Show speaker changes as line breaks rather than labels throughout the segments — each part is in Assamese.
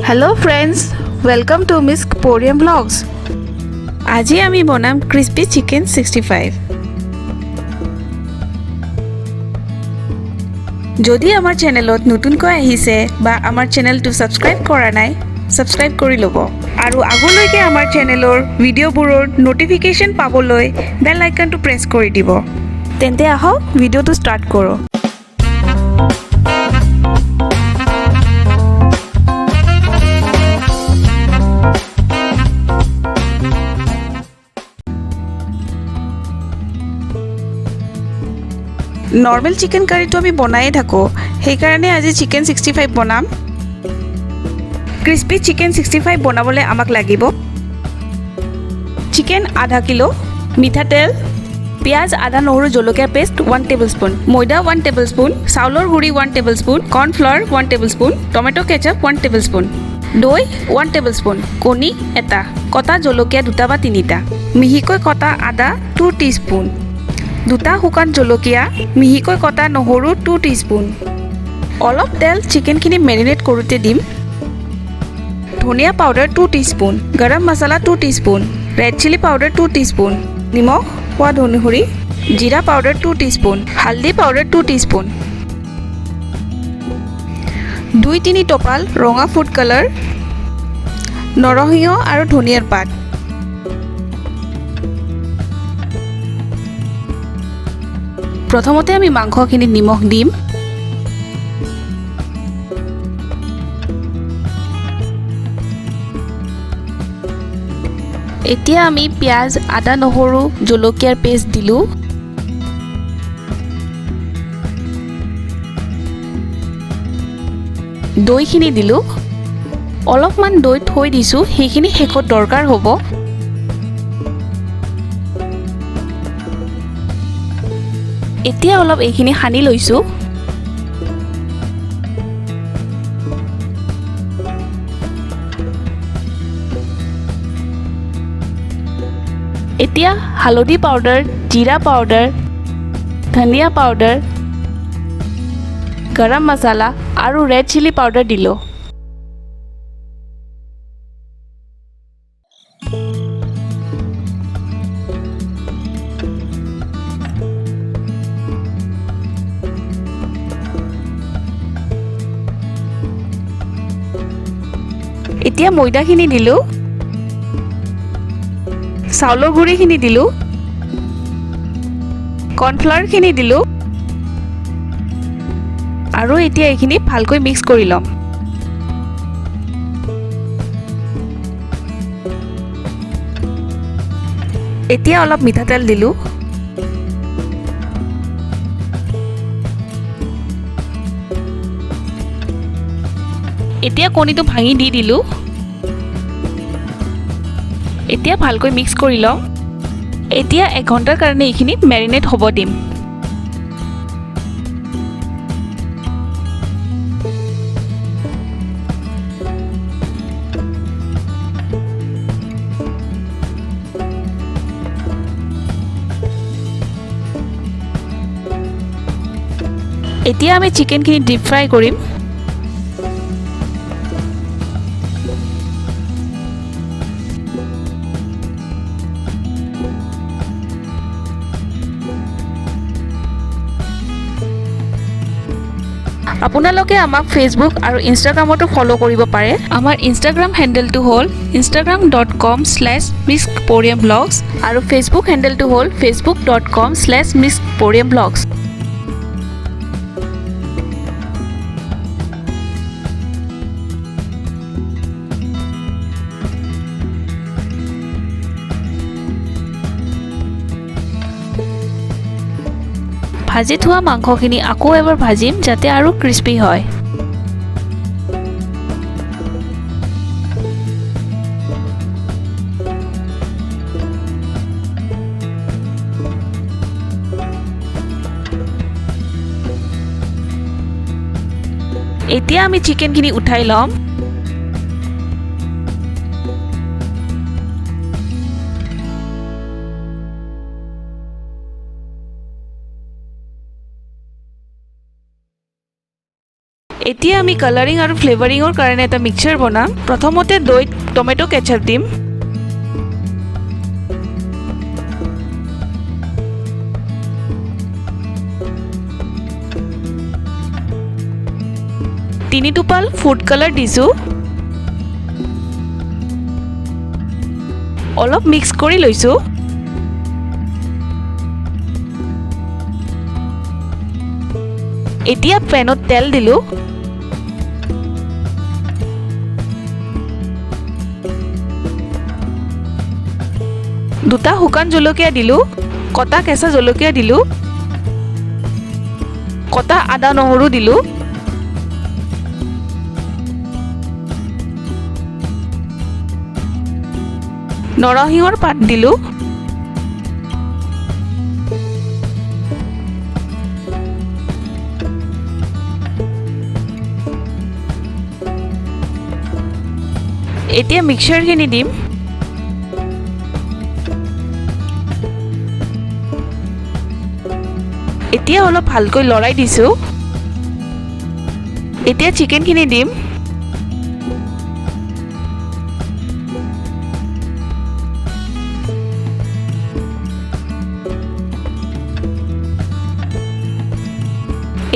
Hello friends, welcome to Miss Porium Vlogs. আজি আমি বনাম ক্ৰিস্পি চিকেন 65। যদি আমাৰ চেনেলত নতুনকৈ আহিছে বা আমাৰ চেনেলটো ছাবস্ক্ৰাইব কৰা নাই, ছাবস্ক্ৰাইব কৰি ল'ব আৰু আগলৈকে আমাৰ চেনেলৰ ভিডিঅ'বোৰৰ ন'টিফিকেশ্যন পাবলৈ বেল আইকনটো প্ৰেছ কৰি দিব। তেন্তে আহক, ভিডিঅ'টো ষ্টাৰ্ট কৰোঁ। নৰ্মেল চিকেন কাৰীটো আমি বনায়ে থাকোঁ, সেইকাৰণে আজি চিকেন 65 বনাম। ক্ৰিস্পি চিকেন 65 বনাবলৈ আমাক লাগিব চিকেন আধা কিলো, মিঠাতেল, পিঁয়াজ, আদা, নহৰু, জলকীয়া পেষ্ট 1 টেবুল স্পুন, ময়দা 1 টেবুল স্পুন, চাউলৰ গুড়ি 1 table spoon, cornflour 1 table spoon, tomato ketchup 1 table spoon, দৈ 1 টেবুল স্পুন, কণী এটা, কটা জলকীয়া দুটা বা তিনিটা, মিহিকৈ কটা আদা 2 টি স্পুন, দুটা শুকান জলকীয়া, মিহিকৈ কটা নহৰু 2 টি স্পুন, অলপ তেল চিকেনখিনি মেৰিনেট কৰোঁতে দিম, ধনিয়া পাউডাৰ 2 টি স্পুন, গৰম মছলা 2 teaspoon, red chilli powder 2 teaspoon, নিমখ সোৱাদ অনুসৰি, জিৰা পাউডাৰ 2 টি স্পুন, হালধি পাউডাৰ 2 টি স্পুন, দুই তিনি টোপাল ৰঙা ফুড কালাৰ, নৰসিংহ আৰু ধনিয়াৰ পাত। প্ৰথমতে আমি মাংসখিনিত নিমখ দিম। এতিয়া আমি পিঁয়াজ, আদা, নহৰু, জলকীয়াৰ পেষ্ট দিলোঁ। দৈখিনি দিলোঁ। অলপমান দৈ থৈ দিছোঁ, সেইখিনি শেষত দৰকাৰ হ'ব। এতিয়া অলপ এইখিনি সানি লৈছোঁ। এতিয়া হালধি পাউডাৰ, জিৰা পাউডাৰ, ধনিয়া পাউডাৰ, গৰম মছলা আৰু ৰেড চিলি পাউডাৰ দিলোঁ। এতিয়া ময়দাখিনি দিলোঁ, চাউলৰ গুড়িখিনি দিলোঁ, কৰ্ণফ্লাৱাৰখিনি দিলোঁ আৰু এতিয়া এইখিনি ভালকৈ মিক্স কৰি ল'ম। এতিয়া অলপ মিঠাতেল দিলোঁ। এতিয়া কণীটো ভাঙি দি দিলোঁ। এতিয়া ভালকৈ মিক্স কৰি ল'ম। এতিয়া এঘণ্টাৰ কাৰণে এইখিনি মেৰিনেট হ'ব দিম। এতিয়া আমি চিকেনখিনি ডিপ ফ্ৰাই কৰিম। আপোনালোকে আমাক ফেচবুক আৰু ইনষ্টাগ্ৰামতো ফ'ল' কৰিব পাৰে। আমাৰ ইনষ্টাগ্ৰাম হেণ্ডেলটো হ'ল instagram.com/missporiumblogs আৰু ফেচবুক হেণ্ডেলটো হ'ল facebook.com/missporiumblogs। ভাজি থোৱা মাংসখিনি আকৌ এবাৰ ভাজিম, যাতে আৰু ক্ৰিস্পি হয়। এতিয়া আমি চিকেনখিনি উঠাই ল'ম। এতিয়া আমি কালাৰিং আৰু ফ্লেভাৰিঙৰ কাৰণে এটা মিক্সাৰ বনাম। প্ৰথমতে দৈত টমেট' কেচাপ দিম। 3 টোপাল ফুড কালাৰ দিছোঁ। অলপ মিক্স কৰি লৈছোঁ। এতিয়া পেনত তেল দিলোঁ। দুটা শুকান জলকীয়া দিলোঁ, কটা কেঁচা জলকীয়া দিলোঁ, কটা আদা নহৰু দিলোঁ। নৰসিংহৰ পাত দিলোঁ। এতিয়া মিক্সাৰখিনি দিম। এতিয়া অলপ ভালকৈ লৰাই দিছোঁ। এতিয়া চিকেনখিনি দিম।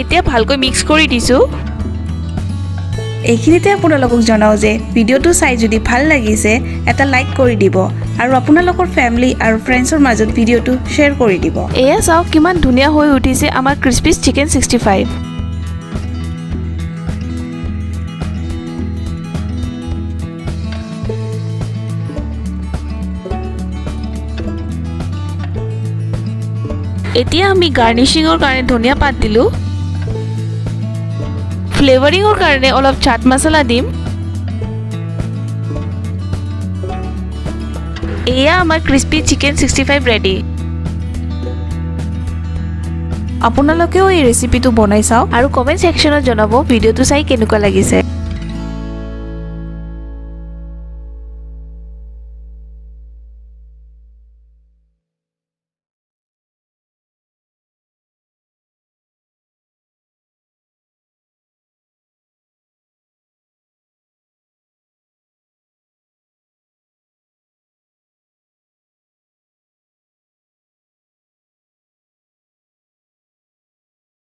এতিয়া ভালকৈ মিক্স কৰি দিছোঁ।
এইখিনিতে আপোনালোকক জনাওঁ যে ভিডিঅ'টো চাই যদি ভাল লাগিছে, এটা লাইক কৰি দিব আৰু আপোনালোকৰ ফেমিলি আৰু ফ্ৰেণ্ডছৰ মাজত ভিডিঅ'টো শ্বেয়াৰ কৰি দিব।
এয়া চাওক, কিমান ধুনীয়া হৈ উঠিছে আমাৰ ক্ৰিস্পি চিকেন 65। এতিয়া আমি গাৰ্নিচিঙৰ কাৰণে ধনিয়া পাত দিলোঁ। ফ্লেভাৰিঙৰ কাৰণে অলপ চাট মছলা দিম। এয়া আমাৰ ক্ৰিস্পি চিকেন 65 ৰেডি।
আপোনালোকেও এই ৰেচিপিটো বনাই চাওক
আৰু কমেণ্ট ছেকশ্যনত জনাব ভিডিঅ'টো চাই কেনেকুৱা লাগিছে।